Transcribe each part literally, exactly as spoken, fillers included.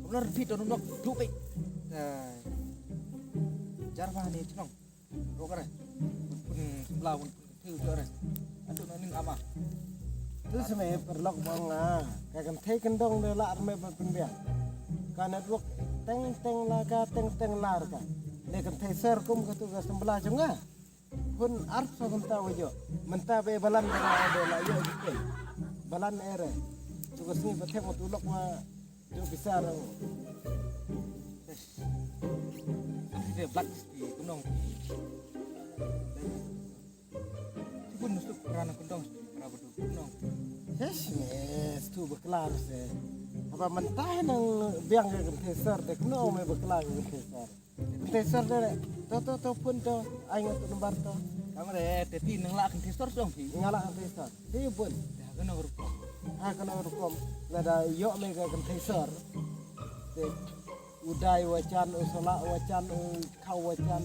Kumno repeat don nok du pik. Jar ma ni chnong. Rok re. Pun pun bla pun pun theu jore. Atu na ning ama. Tu seme perlok bang la. Ka kan thei kendong de la arme ban pun biang. Ka network teng teng la ka teng teng lar ka. Ne kan thei ser kum ka tu ka sembla jong nga. Hun arf sa mynta wa jo. Mynta be balan ba la de la yo jike. Balan ere. Tu ka sngi ba thek tu lok wa jo bisar. Ide black ski kunong. Sibun nusuk rana kundong, raba du kunong. Yes, yes, tu baklar se. Apa mentah nang biang ke kentesar de kunong me baklar ke kentesar. Kentesar de to to to pun to ai ngat number to. Kamare teti nang la kentesar dong phi. Ngala kentesar. Sibun. Ya kena rukom. Ha kena rukom. Lada yok me ke kentesar. De. U dai wa jan, u sala wa jan, u khaw wa jan.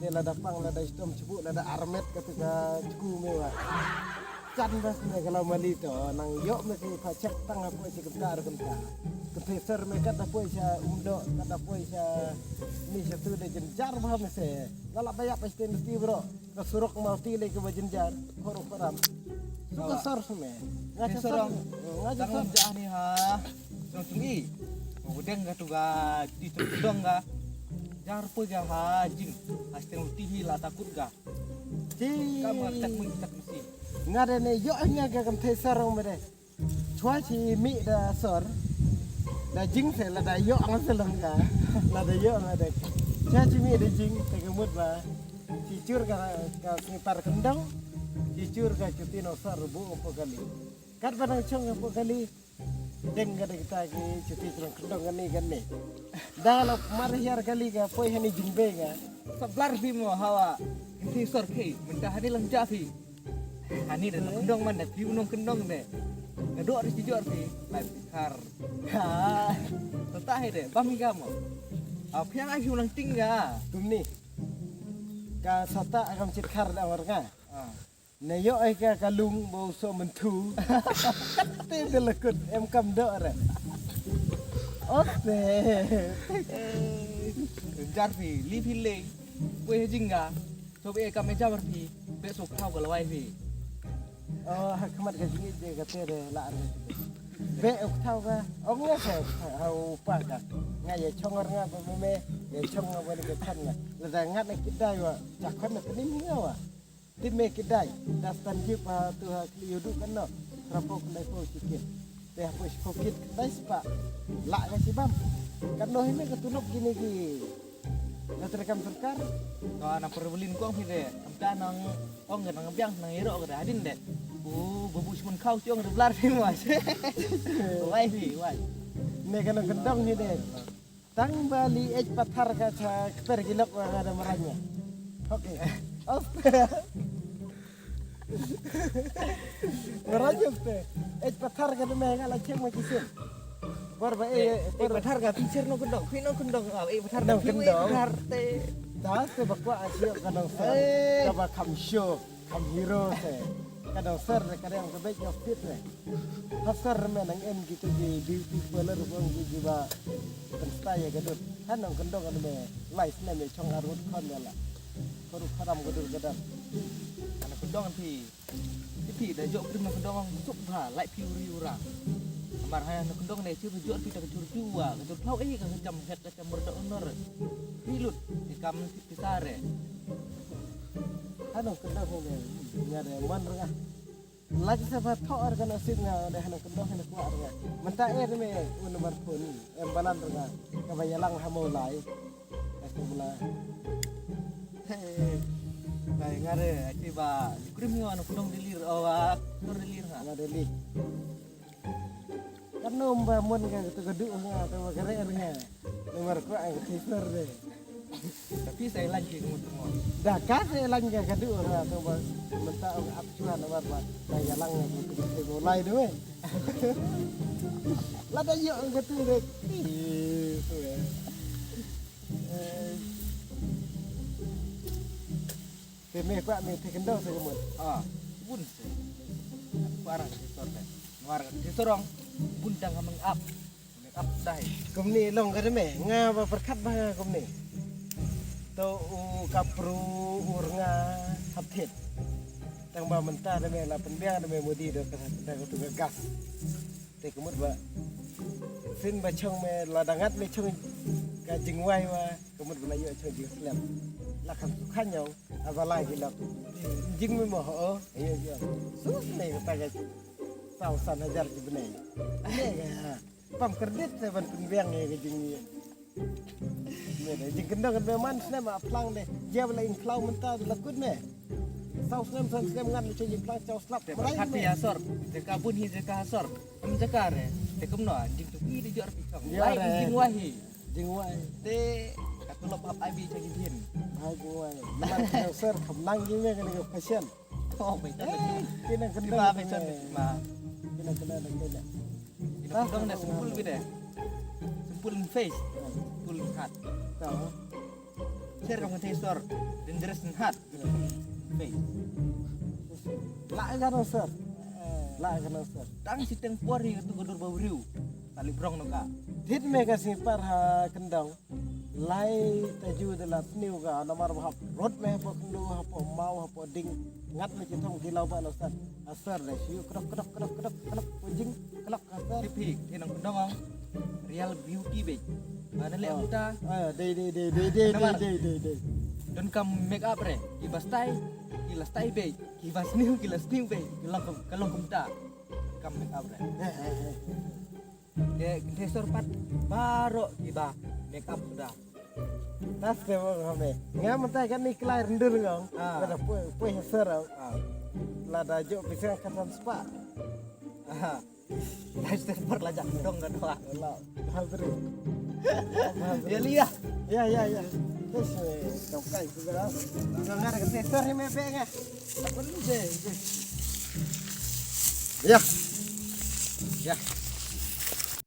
Te lada pang, lada stom chubuk, lada armet kata ka chuku me wa. Jan bas me kalau mali to, nang yok me ki pha chek tang hapoh si kenta ar kenta. Kentesar me kat hapoh sa umdok, kat hapoh sa ni sa tu de jenjar bah me se. Lala bayak pasti mesti bro. Ka surok ma ti le ka ba jinjar, khoro khoram. Su ka sar su me. Nga cha sar, nga cha sar. Tang ja ni ha. Song sung i. Ko deng ga tu ga ti tu dong ga. Jar pu ga ha jing. Asteng ti hi la takut ga. Ti. Ka ma tak mun tak mesti. Nga de ne yo nga ga kam thei sar ong me de. Chwa chi mi da sor. Da jing se la da yo ang se long ka. La da yo ang de. Chwa chi mi da jing te ka mut ba. Chi chur ka ka sniper kendong. Chi chur ka chuti no sor bu po kali. Kat ba nang chong po kali. Deng ka da kita ki chuti chong kendong kani kani. Da la mar hiar kali ka poi hani jing be ka. Sablar phi mo hawa. Ki sor ki. Menta hani lang ja phi. Ani de nongkyndong man de, phi u nongkyndong de. Nga dok ri sijor phi, lai phi khar. Ha. Tata he de, bam hi ka mo. Au phiang ai phi u nang ting ga. Tum ni. Ka sata agam chit khar da war nga. Ah. Ne yo ai ka ka lung bo so menthu. Te de lekut em kam dok re. Ote. Jar phi, li phi le. Pwe jingga. Sobe kam e jabar phi, be so khau ka lawai phi. Oh, ha khmat ka jingit de ka te de la re. Be ok thau ka, ok nga ka, ha u pa ka. Nga ye chong nga ba me me, ye chong nga ba ni ka chan nga. La da ngat na kidai wa, cha khon na pini mi nga wa. Ti me kidai, da stan jip ha tu ha kli yudu kan no. Rapo kndai po sikit. Te ha po sikit kndai spa. La ka sibam. Kan no hi me ka tunok kini ki. Na terekam sorkar. Ka na perwelin kong hi de. Amta nang ong ka nang biang nang iro ka hadin de. U babu simun khau ciong de blar hi mas. Wai hi wai. Ne ka nang kendong hi de. Tang ba li ej pathar ka cha kper gilok wa ka da maranya. Okay. Oste. Maranya oste. Ej pathar ka da me ka la chek ma kisim. Por ba e, eh, por pathar ka pincher no kendong, phi no kendong, ah, eh, pathar no kendong. Pathar te. Ta se ba kwa asio ka dong sa. Eh. Ka ba kam show, kam hero se. Ka dong ser ka dong ka bej no fit re. Ha ser me nang em ki tu ki beauty parlor bong ki ki ba. Kan sta ya ka dut. Han nong kendong kan me. Lai sne me chong arut khon ya la. Koru kharam ka dut ka dang. Ana kendong phi. Iti da jok krim na kendong suk bha, lai phi uri ura. Amar hai na kendong ne chi jok phi ta ka jur jua, ka jur thau eh ka jam het ka jam murda honor. Phi lut, ti kam ti sare. Hanu kendong ne, nya de man renga. Lagi sa ba thok ar ka nasib nga de hanu kendong hanu kuat renga. Menta er me un mar phun, em balan renga. Ka ba yalang ha mau lai. Ka tu bela. Hei, ngare, aci ba, krim nyo anu kudong dilir, oh, ba, kudong dilir ha. Nga dilir. Kan nom ba mon ka tu kadu nga tu ba kare nga. Nomor ko ang tiper de. Tapi sa ilan ki mo tu mo. Da ka sa ilan ka kadu nga tu ba menta ang ap chua nomor ba. Da yalang nga tu tu mulai de we. Lada yo ang katu de. Ih, tu ya. Eh. Te me kwah me te kendong se kemut. Ah, bun se. Kwah rang te sor te. Kwah rang te sorong. Bun dang ameng ap. Ap dai. Kumne long ka de me, nga ba pyrkhat ba nga kumne. To u kapru u rnga hap thied. Tang ba mynta de me la pynbiang de me mudi de ka da ka tu ka gas. Te ka mut ba sien ba chong me la da ngat me chong ka jingwai wa ka mut ba la ïoh chong jingslem. La kham sukha ñiaw aba lai ki lok. Jing me mo ho. Ïoh ïoh. Sus me ka ta ka saw san hajar ki bnai. Ïa ka. Pam kredit te ban pynbiang ïa ka jingïa. Me de jingkyndong kan me man snem a phlang de. Jia ba la ing khlaw mynta la kut me. Saw snem san snem ngan me chong jingphlang chaw slap. Te ba khat ïa sor. Jaka bun hi jaka sor. Em jaka re. Te kumno jingtuki de jor pi chong. Ïa re. Jingwai hi. Jingwai. Te ka tulop ap ai bi chong jinghin. Ai jingwai. Mar ka sor kham nang jing me ka ni ka fashion. Oh, fashion. Eh, kina kena kena ma. Kina kena kena. Ina pudong da simpul bide. Simpul in face. Simpul in heart. Tahu. Share kamu tei sor. Dangerous in heart. Face. La ka no sir. La ka no sir. Tang si teng por hi tu gudur bawriu. Tali brong no ka. Thit me ka si par ha kendong. Lai ta ju de la sniu ga namar ba hap rot me hapoh kyndu hapoh maw hapoh ding ngat me chitom ki law ba la sat asar de siu krok krok krok krok krok pujing krok asar. Tip hi, hi nang kendong ong. Real beauty be. Ana le uta. Ah, dei dei dei dei dei dei dei dei. Don kam make up re. Ki ba stai, ki la stai be. Ki ba sniu, ki la sniu be. Ki long kam, ka long kam ta. Kam make up re. Ke kynthei sor pat baroh kiba make up da. Tas te mo hame. Nga mynta kan ni klai rendur ngong. Ah. Lada poi poi sor. Ah. Lada jo pisang katan spa. Ah. Lai sor pat la jak dong ka doa. La. Hazri. Ya liya. Ya ya ya. Terus kam kai juga. Nga ngar kynthei sor ni me be nga. Apa ni je? Ya. Ya.